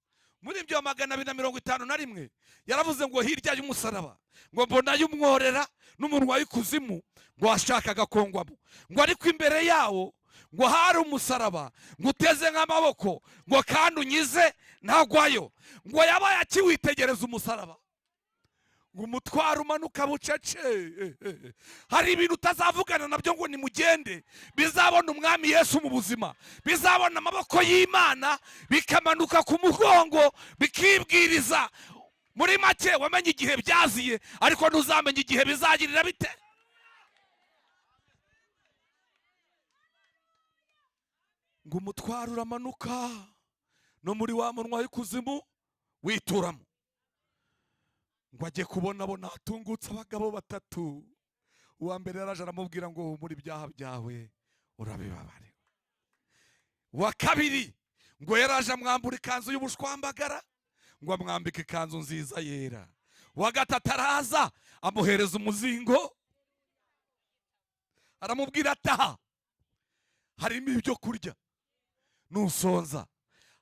[SPEAKER 1] Muri ibyo 251 yaravuze ngo hirya y'umusaraba ngo mbonayo umworera n'umunwa w'ikuzimu ngo washakaga kongwamo. Ngo ariko imbere yawo ngo hari umusaraba ngo uteze nk'amaboko, ngo kandi unyize ntagwayo. Ngo yabaye akiwitegereza umusaraba, ngo umutwaro umanuka bucece. Hari ibintu utazavugana nabyo ngo nimugende, bizabona Umwami Yesu mu buzima, bizabona amaboko y'Imana bikamanuka ku mugongo bikibwiriza. Muri make wamenye igihe byaziye, ariko ntuzamenye igihe bizagirira bite. Ngo umutwaro uramanuka no muri wa munwa w'ikuzimu wituramo. Ngo ajye kubona abona hatungutse abagabo batatu. Uwa mbere yaraje aramubwira ngo humura, ibyaha byawe urabibabariwe. Uwa kabiri ngo yaraje amwambura ikanzu y'ubushwambagara, ngo amwambike ikanzu nziza yera. Uwa gatatu araza amuhereza umuzingo, aramubwira ataha harimo ibyo kurya nusonza,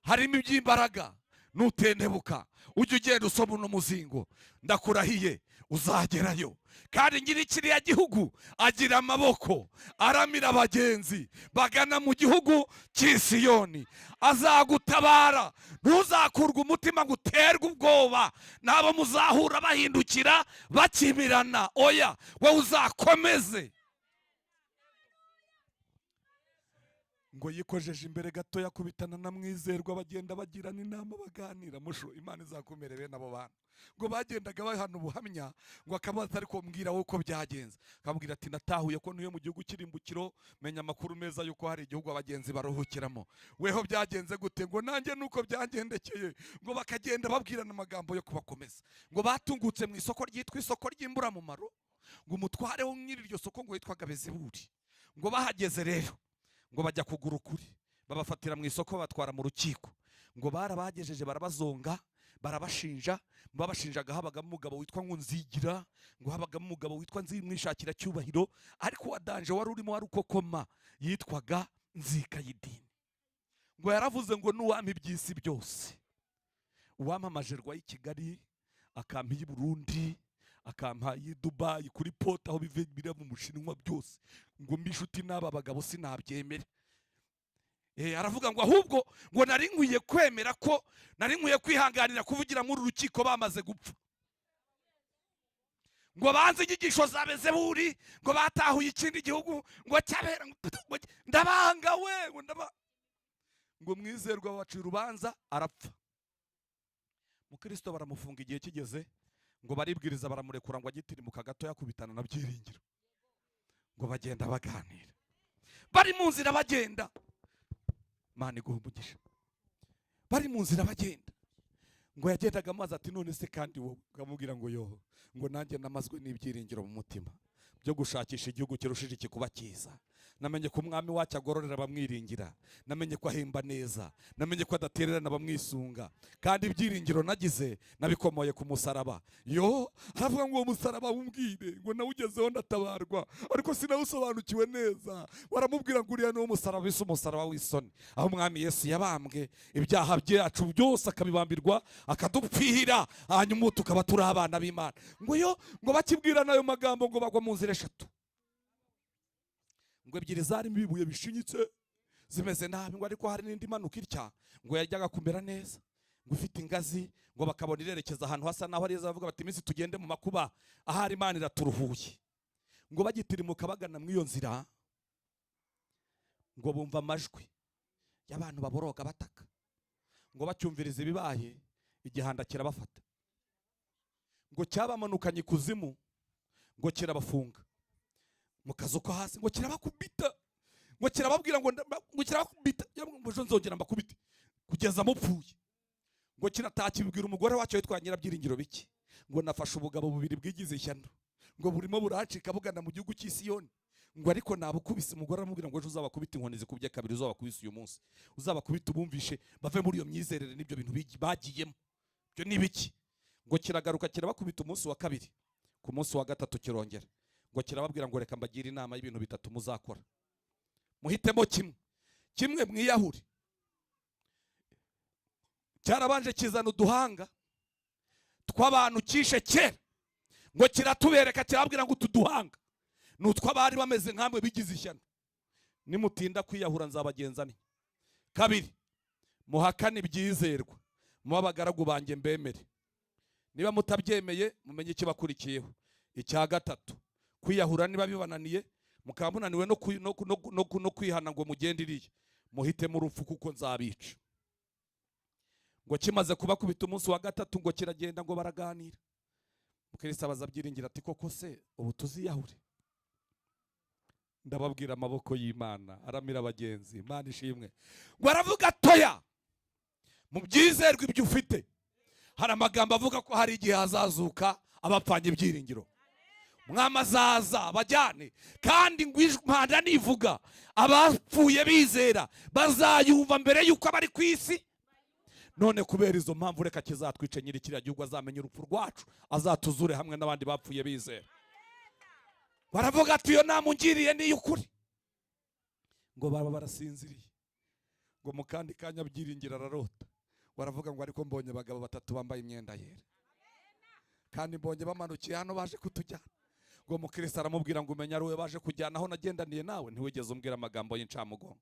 [SPEAKER 1] harimo iby'imbaraga nutentebuka, ujye ugenda usoma uno muzingo, ndakurahiye uzagerayo. Kandi nyiri kiriya gihugu agira amaboko aramira abagenzi bagana mu gihugu cy'Isiyoni, azagutabara. Ntuzakurwe umutima ngo uterwe ubwoba n'abo muzahura bahindukira bakimirana. Oya, wowe uzakomeze. Ngo yikojeje imbere gato yakubitana na Mwizerwa, bagenda bagirana inama, baganira. Musho, Imana izakumere bene abo bantu. Ngo bagendaga bahana ubuhamya, ngo akabaza ariko mbwira wowe uko byagenze. Akamubwira ati natahuye ko ntuye mu gihugu cy'irimbukiro, menya amakuru meza yuko hari igihugu abagenzi baruhukiramo. Weho byagenze gute? Ngo nanjye nuko byangendekeye. Ngo bakagenda babwirana amagambo yo kubakomeza. Ngo batungutse mu isoko ryitwa isoko ry'imburamumaro, ngo umutware wo nyiri iryo soko ngo yitwaga Bezebuli. Ngo bahageze rero ngo bajya kugura ukuri, babafatira mu isoko batwara mu rukiko. Ngo barabagejeje barabazonga, barabashinja. Babashinjaga habagamo umugabo witwa ngo Nzigira, ngo habagamo umugabo witwa Nzimwishakira Cyubahiro, ariko uwa danje wari urimo wari ukokoma yitwaga Nzikayidini. Ngo yaravuze ngo n'uwampa iby'isi byose, uwampa amajerwa y'i Kigali, akampa iy'i Burundi, akampa iy'i Dubayi kuri pota aho bive bira mu Mushinwa byose, ngo mbe inshuti n'aba bagabo sinabyemera. Aravuga ngo ahubwo ngo nari nkwiye kwemera ko nari nkwiye kwihanganira kuvugira muri uru rukiko bamaze gupfa. Ngo banze inyigisho za Bezebuli, ngo batahuye ikindi gihugu ngo cyabera, ngo ndabanga we, ngo ndaba. Ngo Mwizerwa babaciye urubanza arapfa. Mukristo baramufunga, igihe kigeze ngo baribwiriza baramurekura, ngo agitirimuka gato yakubitana na Byiringiro. Ngo bagenda baganira, bari mu nzira bagenda, Imana iguha umugisha. Bari mu nzira bagenda, ngo yagendaga amazi ati none se kandi wowe? Akamubwira ngo yoho, ngo nanjye namazwe n'ibyiringiro mu mutima byo gushakisha igihugu kirushije iki kuba cyiza. Namenye ko umwami wacu agororera abamwiringira, namenye ko ahemba neza, namenye ko adatererana abamwisunga, kandi ibyiringiro nagize nabikomoye ku musaraba. Yo, aravuga ngo uwo musaraba wumbwire, ngo nawugezeho ndatabarwa, ariko sinawusobanukiwe neza. Baramubwira ngo uriya niwo musaraba wise umusaraba w'isoni, aho umwami Yesu yabambwe, ibyaha byacu byose akabibambirwa, akadupfira, hanyuma ubu tukaba turi abana b'Imana. Ngo yo, ngo bakibwirana ayo magambo, ngo bagwa mu nzira eshatu. Ngo ebyiri zarimo ibibuye bishinyitse zimeze nabi, ngo ariko hari n'indi imanuka itya, ngo yajyaga kumera neza, ngo ifite ingazi, ngo bakabona irerekeza ahantu hasa naho ari heza, bavuga bati iminsi tugende mu makuba, ahari Imana iraturuhuye. Ngo bagitirimuka bagana muri iyo nzira, ngo bumva amajwi y'abantu baboroga bataka. Ngo bacyumviriza ibibaye, igihanda kirabafata, ngo cyabamanukanye ikuzimu, ngo kirabafunga mu kazu ko hasi, ngo kirabakubita, ngo kirababwira ngo kirabakubita, ngo ejo nzongera mbakubite kugeza mupfuye. Ngo kirataha kibwira umugore wacyo witwa Nyirabyiringiro bike, ngo nafashe ubugabo bubiri bwigize ishyano, ngo burimo buracika bugana mu gihugu cy'Isiyoni, ngo ariko nabukubise. Umugore aramubwira ngo ejo uzabakubita inkoni zikubye kabiri, uzabakubise uyu munsi, uzabakubita ubumvishe bave muri iyo myizerere n'ibyo bintu bagiyemo, ibyo ni ibiki. Ngo kiragaruka kirabakubita umunsi wa kabiri, ku munsi wa gatatu kirongera, ngo kirababwira ngo reka mbagire inama y'ibintu bitatu muzakora, muhitemo kimwe, kimwe mwiyahure. Cyarabanje kizana uduhanga tw'abantu kishe kera, ngo kiratubereka, kirababwira ngo utu duhanga ni utw'abari bameze nkamwe bigize ishyano, nimutinda kwiyahura nzabagenza nte. Kabiri, muhakane ibyizerwa, mube abagaragu banjye mbemere, niba mutabyemeye mumenye ikibakurikiyeho. Icya gatatu, kwiyahura niba bibananiye, mukaba munaniwe no kwihana ngo mugende iriya, muhitemo urupfu kuko nzabica. Ngo kimaze kubakubita umunsi wa gatatu, ngo kiragenda, ngo baraganira. Mukristo abaza Byiringiro ati koko se ubu tuziyahure? Ndababwira amaboko y'Imana aramira abagenzi, Imana ishimwe. Ngo aravuga atoya, mu byizerwa ibyo ufite Hari amagambo avuga ko hari igihe hazazuka abapfanye ibyiringiro. Umwami azaza bajyane, kandi ngo impanda nivuga abapfuye bizera bazayumva mbere y'uko abari ku isi. None kubera izo mpamvu, reka kizatwice nyiri kiriya gihugu azamenya urupfu rwacu, azatuzure hamwe n'abandi bapfuye bizera. Baravuga ati: "Iyo nama ungiriye ni iy'ukuri." Ngo baba barasinziriye, ngo mu kandi kanya Byiringiro ararota. Baravuga ngo: "Ariko mbonye abagabo batatu bambaye imyenda yera, kandi mbonye bamanukiye hano baje kutujyana." Ngo mukristo aramubwira ngo: "Umenya ari wowe baje kujyana, aho nagendaniye nawe ntiwigeze umbwira amagambo y'incamugongo,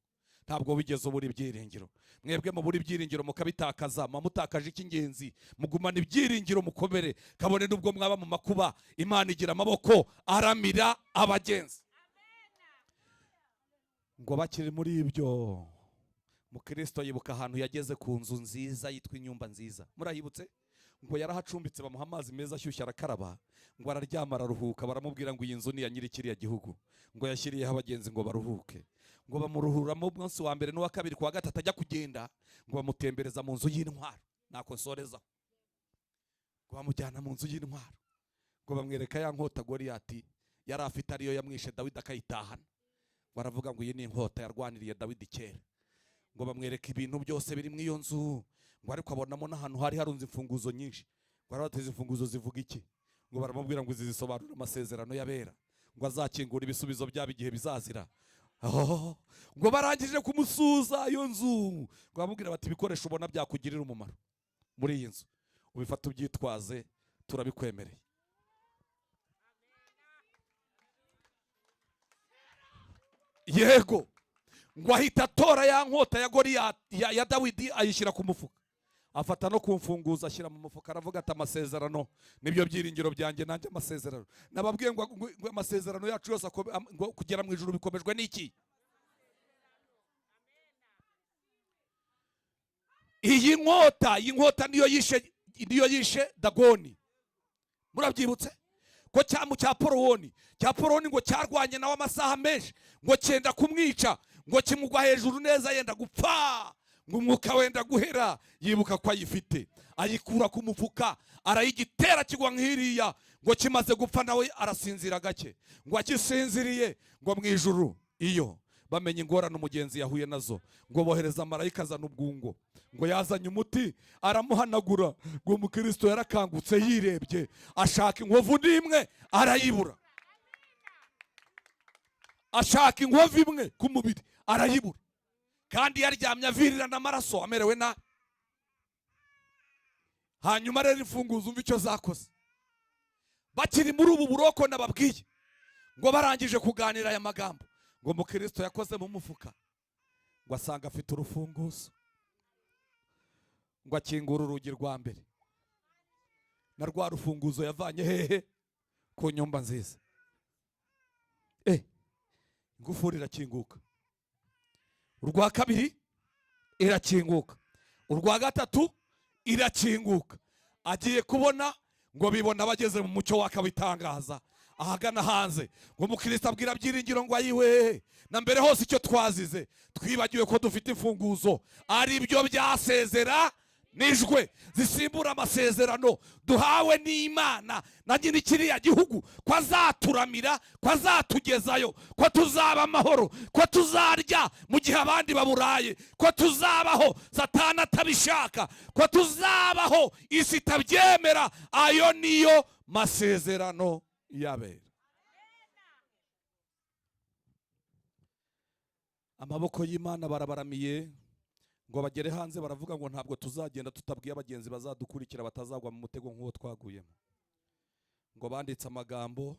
[SPEAKER 1] ntabwo wigeze ubura ibyiringiro. Mwebwe mubura ibyiringiro mukabitakaza, muba mutakaje icy'ingenzi. Mugumana ibyiringiro, mukomere, kabone n'ubwo mwaba mu makuba. Imana igira amaboko aramira abagenzi." Ngo bakiri muri ibyo, mukristo yibuka ahantu yageze ku nzu nziza yitwa Inyumba Nziza. Murayibutse? Ngo yarahacumbitse, bamuha amazi meza ashyushye, arakaraba, ngo araryama, araruhuka. Baramubwira ngo iyi nzu ni iya nyiri kiriya gihugu, ngo yashyiriyeho abagenzi ngo baruhuke. Ngo bamuruhuramo umunsi wa mbere n'uwa kabiri, ku wa gatatu ajya kugenda, ngo bamutembereza mu nzu y'intwaro. Ntako nsorezaho. Ngo bamujyana mu nzu y'intwaro, ngo bamwereka ya nkota Goliyati yari afite, ariyo yamwishe, Dawidi akayitahana. Baravuga ngo iyi ni inkota yarwaniriye Dawidi kera. Ngo bamwereka ibintu byose biri muri iyo nzu, ngo ariko abonamo n'ahantu hari harunze imfunguzo nyinshi. Ngo arabateza: "Imfunguzo zivuga iki?" Ngo baramubwira ngo izi zisobanura amasezerano y'abera, ngo azakingura ibisubizo byabo igihe bizazira. Oh, ngo barangije kumusuza iyo nzu, ngo bamubwira bati: "Ibikoresho ubona byakugirira umumaro muri iyi nzu, ubifate ubyitwaze, turabikwemereye." Yego, ngo ahita atora ya nkota ya Goliyati ya Dawidi, ayishyira ku mufuka, afata no kumfunguza ashyira mu mufuka. Aravuga ati: "Amasezerano nibyo byiringiro byanjye nanjye." Amasezerano nababwiye ngo amasezerano yacu yose ngo kugera mu ijuru bikomejwe n'iki? Iyi nkota, iyi nkota niyo yishe Dagoni. Murabyibutse ko cyamu cya Porowoni, cya Porowoni, ngo cyarwanye nawe amasaha menshi, ngo cyenda kumwica, ngo kimugwa hejuru neza yenda gupfa, ngo umwuka wenda guhera, yibuka ko ayifite, ayikura ku mufuka, arayigitera, kigwa nk'iriya. Ngo kimaze gupfa nawe arasinzira gake. Ngo akisinziriye, ngo mu ijuru iyo bamenye ingorane umugenzi yahuye nazo, ngo bohereza marayika azana ubwungo, ngo yazanye umuti aramuhanagura. Ngo umukristo yarakangutse, yirebye ashaka inkovu n'imwe arayibura, ashaka inkovu imwe ku mubiri arayibura, kandi yaryamye avirirana amaraso, amerewe nabi. Hanyuma rero imfunguzo, umva icyo zakoze bakiri muri ubu buroko nababwiye. Ngo barangije kuganira aya magambo, ngo umukristo yakoze mu mufuka, ngo asanga afite urufunguzo. Ngo akingura urugi rwa mbere na rwa rufunguzo yavanye hehe? Ku Nyumba Nziza. Ingufuri irakinguka, urwa kabiri irakinguka, urwa gatatu irakinguka. Agiye kubona, ngo bibona bageze mu mucyo wakabitangaza ahagana hanze. Ngo umukristo abwira Byiringiro ngo: "Ayiwe, na mbere hose icyo twazize, twibagiwe ko dufite imfunguzo, ari byo byasezeranijwe, zisimbura amasezerano duhawe n'Imana na nyiri kiriya gihugu, ko azaturamira, ko azatugezayo, ko tuzaba amahoro, ko tuzarya mu gihe abandi baburaye, ko tuzabaho Satani atabishaka, ko tuzabaho isi itabyemera. Ayo niyo masezerano y'abera." Amaboko y'Imana barabaramiye ngo bagere hanze. Baravuga ngo: "Ntabwo tuzagenda tutabwiye abagenzi bazadukurikira, batazagwa mu mutego nk'uwo twaguyemo." Ngo banditse amagambo,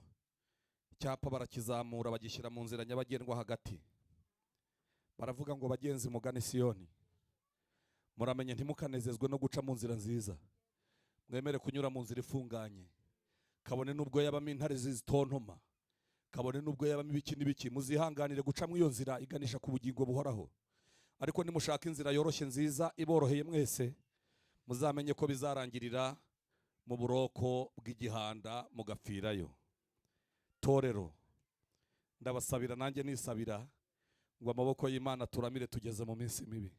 [SPEAKER 1] icyapa barakizamura, bagishyira mu nzira nyabagendwa hagati. Baravuga ngo: "Bagenzi mugane Siyoni, muramenye ntimukanezezwe no guca mu nzira nziza, mwemere kunyura mu nzira ifunganye, kabone n'ubwo yabamo intare zitontoma, kabone n'ubwo yabamo ibiki n'ibiki, muzihanganire guca muri iyo nzira iganisha ku bugingo buhoraho. Ariko nimushaka inzira yoroshye nziza iboroheye mwese, muzamenye ko bizarangirira mu buroko bw'igihanda, mugapfirayo." Torero, ndabasabira nanjye nisabira ngo amaboko y'Imana turamire tugeze mu minsi mibi.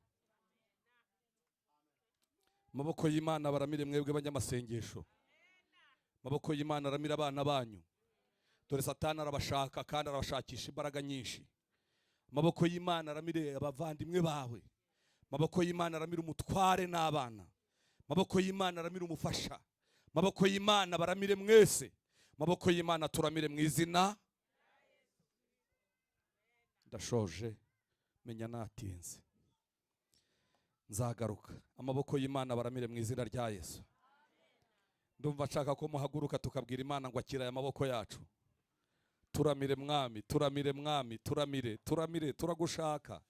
[SPEAKER 1] Amaboko y'Imana baramire mwebwe banyamasengesho. Amaboko y'Imana aramire abana banyu. Dore Satani arabashaka kandi arabashakisha imbaraga nyinshi. Amaboko y'Imana aramire abavandimwe bawe. Amaboko y'Imana aramire umutware n'abana. Amaboko y'Imana aramire umufasha. Amaboko y'Imana baramire mwese. Amaboko y'Imana turamire mu izina. Ndashoje, menya natinze, nzagaruka. Amaboko y'Imana baramire mu izina rya Yesu. Ndumva nshaka ko muhaguruka tukabwira Imana ngo akira aya maboko yacu. Turamire Mwami, turamire Mwami, turamire, turamire, turagushaka.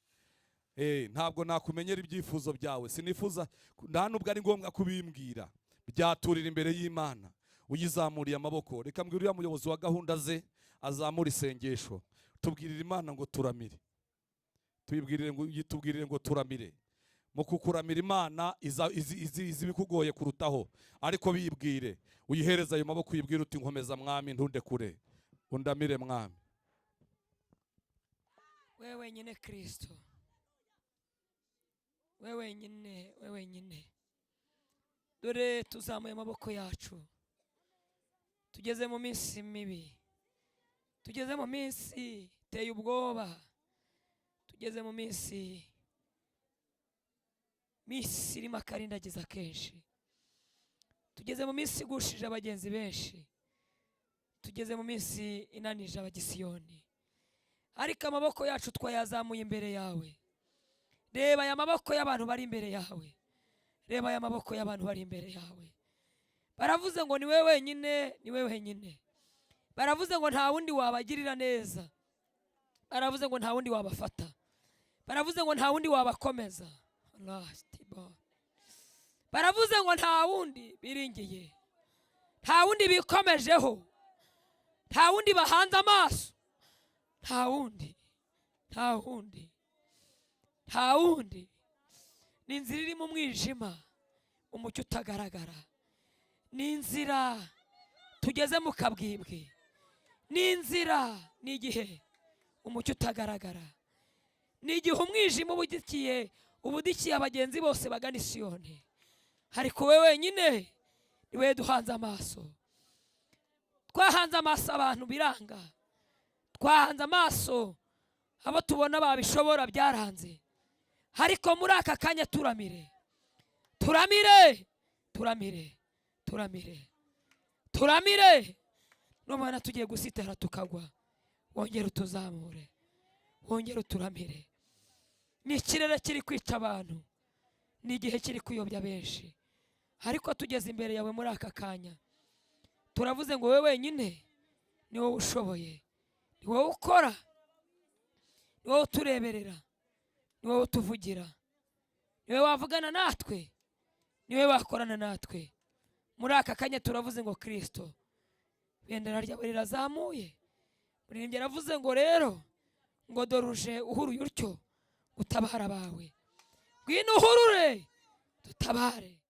[SPEAKER 1] Ntabwo nakumenyera ibyifuzo byawe, sinifuza, nta nubwo ari ngombwa kubimbwira, byaturira imbere y'Imana uyizamuriye amaboko. Reka mbwira uriya muyobozi wa gahunda ze azamura isengesho, tubwirire Imana ngo turamire, tuyibwirire ngo yitubwirire ngo turamire. Mu kukuramira Imana izi ibikugoye kurutaho, ariko bibwire, uyihereze ayo maboko, uyibwire uti nkomeza Mwami, ntunde kure, undamire Mwami.
[SPEAKER 2] We wenyine Kristo, we wenyine, we wenyine. Dore tuzamuye amaboko yacu, tugeze mu minsi mibi, tugeze mu minsi iteye ubwoba, tugeze mu minsi irimo akarindagiza kenshi, tugeze mu minsi igushije abagenzi benshi, tugeze mu minsi inanije abagisiyoni. Ariko amaboko yacu twayazamuye imbere yawe. Reba aya maboko y'abantu bari imbere yawe, reba aya maboko y'abantu bari imbere yawe. Baravuze ngo ni we wenyine, ni we wenyine. Baravuze ngo nta wundi wabagirira neza, baravuze ngo nta wundi wabafata, baravuze ngo nta wundi wabakomeza. Baravuze ngo nta wundi biringiye, nta wundi bikomejeho, nta wundi bahanze amaso, nta wundi, nta wundi, nta wundi. Ni inzira irimo umwijima, umucyo utagaragara. Ni inzira tugeze mu kabwibwi, ni inzira, ni igihe umucyo utagaragara, ni igihe umwijima ubudikiye abagenzi bose bagana Isiyoni. Ariko we wenyine ni we duhanze amaso. Twahanze amaso abantu biranga, twahanze amaso abo tubona babishobora byaranze. Ariko muri aka kanya turamire, turamire, turamire, turamire, turamire. Nubona tugiye gusitara tukagwa, wongere utuzamure, wongere uturamire. Ni ikirere kiri kwica abantu, ni igihe kiri kuyobya benshi. Ariko tugeze imbere yawe muri aka kanya, turavuze ngo wowe wenyine ni wowe ushoboye, ni wowe ukora, ni wowe utureberera, ni wowe utuvugira, ni wowe wavugana natwe, ni wowe wakorana natwe. Muri aka kanya turavuze ngo Kristo, ibendera ryawe rirazamuye. Muririmbyi aravuze ngo rero ngo dore uje uhuruye utyo utabara abawe, ngwino uhurure dutabare.